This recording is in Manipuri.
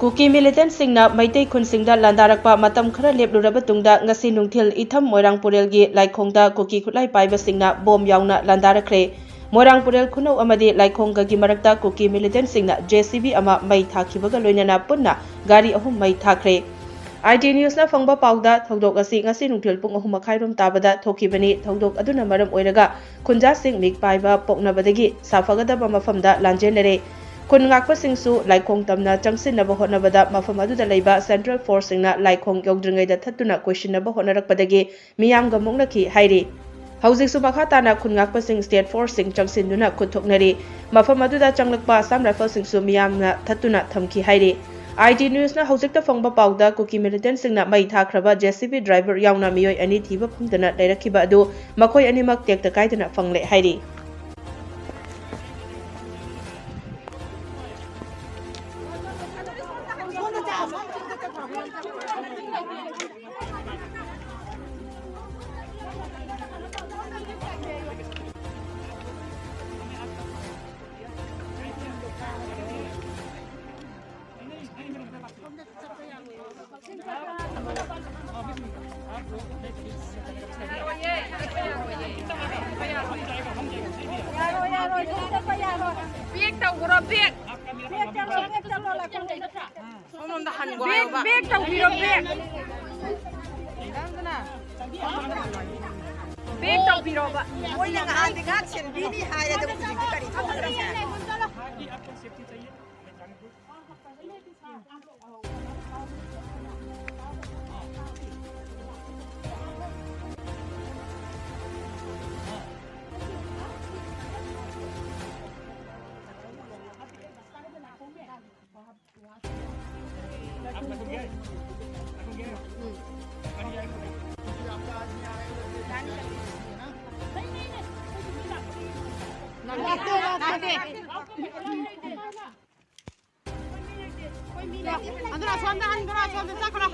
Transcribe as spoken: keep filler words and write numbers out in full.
ꯀꯨꯀꯤ ꯃꯤꯂꯤꯇꯦꯟꯠꯁꯤꯡꯅ ꯃꯩꯇꯩ ꯈꯨꯟꯁꯤꯡꯗ ꯂꯥꯟꯗꯥꯔꯛꯄ ꯃꯇꯝ ꯈꯔ ꯂꯦꯞꯂꯨꯔꯕ ꯇꯨꯡꯗ ꯉꯁꯤ ꯅꯨꯡꯊꯤꯜ ꯏꯊꯝ ꯃꯣꯏꯔꯥꯡ ꯄꯨꯔꯦꯜꯒꯤ ꯂꯥꯏꯈꯣꯡꯗ ꯀꯨꯀꯤ ꯈꯨꯠꯂꯥꯏ ꯄꯥꯏꯕꯁꯤꯡꯅ ꯕꯣꯝ ꯌꯥꯎꯅ ꯂꯥꯟꯗꯥꯔꯛꯈ꯭ꯔꯦ꯫ ꯃꯣꯏꯔꯥꯡ ꯄꯨꯔꯦꯜ ꯈꯨꯅꯧ ꯑꯃꯗꯤ ꯂꯥꯏꯈꯣꯡꯒꯒꯤ ꯃꯔꯛꯇ ꯀꯨꯀꯤ ꯃꯤꯂꯤꯇꯦꯟꯠꯁꯤꯡꯅ ꯖꯦ ꯁꯤ ꯕꯤ ꯑꯃ ꯃꯩ ꯊꯥꯈꯤꯕꯒ ꯂꯣꯏꯅꯅ ꯄꯨꯟꯅ ꯒꯥꯔꯤ ꯑꯍꯨꯝ ꯃꯩ ꯊꯥꯈ꯭ꯔꯦ꯫ ꯑꯥꯏ ꯇꯤ ꯅ꯭ꯌꯨꯁꯅ ꯐꯪꯕ ꯄꯥꯎꯗ ꯊꯧꯗꯣꯛ ꯑꯁꯤ ꯉꯁꯤ ꯅꯨꯡꯊꯤꯜ ꯄꯨꯡ ꯑꯍꯨꯝ ꯃꯈꯥꯏꯔꯣꯝ ꯇꯥꯕꯗ ꯊꯣꯛꯈꯤꯕꯅꯤ꯫ ꯊꯧꯗꯣꯛ ꯑꯗꯨꯅ ꯃꯔꯝ ꯑꯣꯏꯔꯒ ꯈꯨꯟꯖꯥꯁꯤꯡ ꯃꯤꯛ ꯄꯥꯏꯕ ꯄꯣꯛꯅꯕꯗꯒꯤ ꯁꯥꯐꯒꯗꯕ ꯃꯐꯝꯗ ꯂꯥꯟꯖꯦꯟꯅꯔꯦ꯫ ꯈꯨꯟ ꯉꯥꯛꯄꯁꯤꯡꯁꯨ ꯂꯥꯏꯈꯣꯡ ꯇꯝꯅ ꯆꯪꯁꯤꯟꯅꯕ ꯍꯣꯠꯅꯕꯗ ꯃꯐꯝ ꯑꯗꯨꯗ ꯂꯩꯕ ꯁꯦꯟꯇ꯭ꯔꯦꯜ ꯐꯣꯔꯁꯁꯤꯡꯅ ꯂꯥꯏꯈꯣꯡ ꯌꯧꯗ꯭ꯔꯤꯉꯩꯗ ꯊꯠꯇꯨꯅ ꯀꯣꯏꯁꯤꯟꯅꯕ ꯍꯣꯠꯅꯔꯛꯄꯗꯒꯤ ꯃꯤꯌꯥꯝꯒ ꯃꯨꯛꯅꯈꯤ ꯍꯥꯏꯔꯤ꯫ ꯍꯧꯖꯤꯛꯁꯨ ꯃꯈꯥ ꯇꯥꯅ ꯈꯨꯟ ꯉꯥꯛꯄꯁꯤꯡ ꯁ꯭ꯇꯦꯠ ꯐꯣꯔꯁꯁꯤꯡ ꯆꯪꯁꯤꯟꯗꯨꯅ ꯈꯨꯠ ꯊꯣꯛꯅꯔꯤ꯫ ꯃꯐꯝ ꯑꯗꯨꯗ ꯆꯪꯂꯛꯄ ꯑꯁꯥꯝ ꯔꯥꯏꯐꯜꯁꯤꯡꯁꯨ ꯃꯤꯌꯥꯝꯅ ꯊꯠꯇꯨꯅ ꯊꯝꯈꯤ ꯍꯥꯏꯔꯤ꯫ ꯑꯥꯏ ꯇꯤ ꯅ꯭ꯌꯨꯁꯅ ꯍꯧꯖꯤꯛꯇ ꯐꯪꯕ ꯄꯥꯎꯗ ꯀꯨꯀꯤ ꯃꯤꯂꯤꯇꯦꯟꯠꯁꯤꯡꯅ ꯃꯩ ꯊꯥꯈ꯭ꯔꯕ ꯖꯦ ꯁꯤ ꯕꯤ ꯗ꯭ꯔꯥꯏꯚꯔ ꯌꯥꯎꯅ ꯃꯤꯑꯣꯏ ꯑꯅꯤ ꯊꯤꯕ ꯐꯪꯗꯅ ꯂꯩꯔꯛꯈꯤꯕ ꯑꯗꯨ ꯃꯈꯣꯏ ꯑꯅꯤꯃꯛ ꯇꯦꯛꯇ ꯀꯥꯏꯗꯅ ꯐꯪꯂꯦ ꯍꯥꯏꯔꯤ꯫ ꯕꯦꯛ ꯇꯧꯈ꯭ꯔꯣ, ꯕꯦꯛ꯫ ꯕꯦꯛ ꯆꯠꯂꯣ, ꯕꯦꯛ ꯆꯠꯂꯣ, ꯂꯥꯛꯐꯝ ꯂꯩꯇ꯭ꯔꯥ? ꯁꯣꯝꯂꯣꯝꯗ ꯍꯟꯈꯣ ꯕꯦꯛ, ꯍꯥꯏꯌꯣꯕ꯫ ꯕꯦꯛ ꯇꯧꯕꯤꯔꯣ, ꯕꯦꯛ꯫ ꯕꯦꯛ ꯇꯧꯕꯤꯔꯣꯕ꯫ ꯃꯣꯏꯅ ꯉꯍꯥꯟꯗꯤ ꯉꯥꯛ ꯁꯦꯟꯕꯤꯅꯤ ꯍꯥꯏꯔꯦ, ꯑꯗꯨ ꯍꯧꯖꯤꯛꯇꯤ ꯀꯔꯤ ꯊꯣꯛꯈ꯭ꯔꯒꯦ? ꯑꯗꯨꯅ ꯑꯁꯣꯝꯗ ꯍꯟꯈ꯭ꯔꯣ, ꯑꯁꯣꯝꯗ ꯆꯠꯈ꯭ꯔꯣ꯫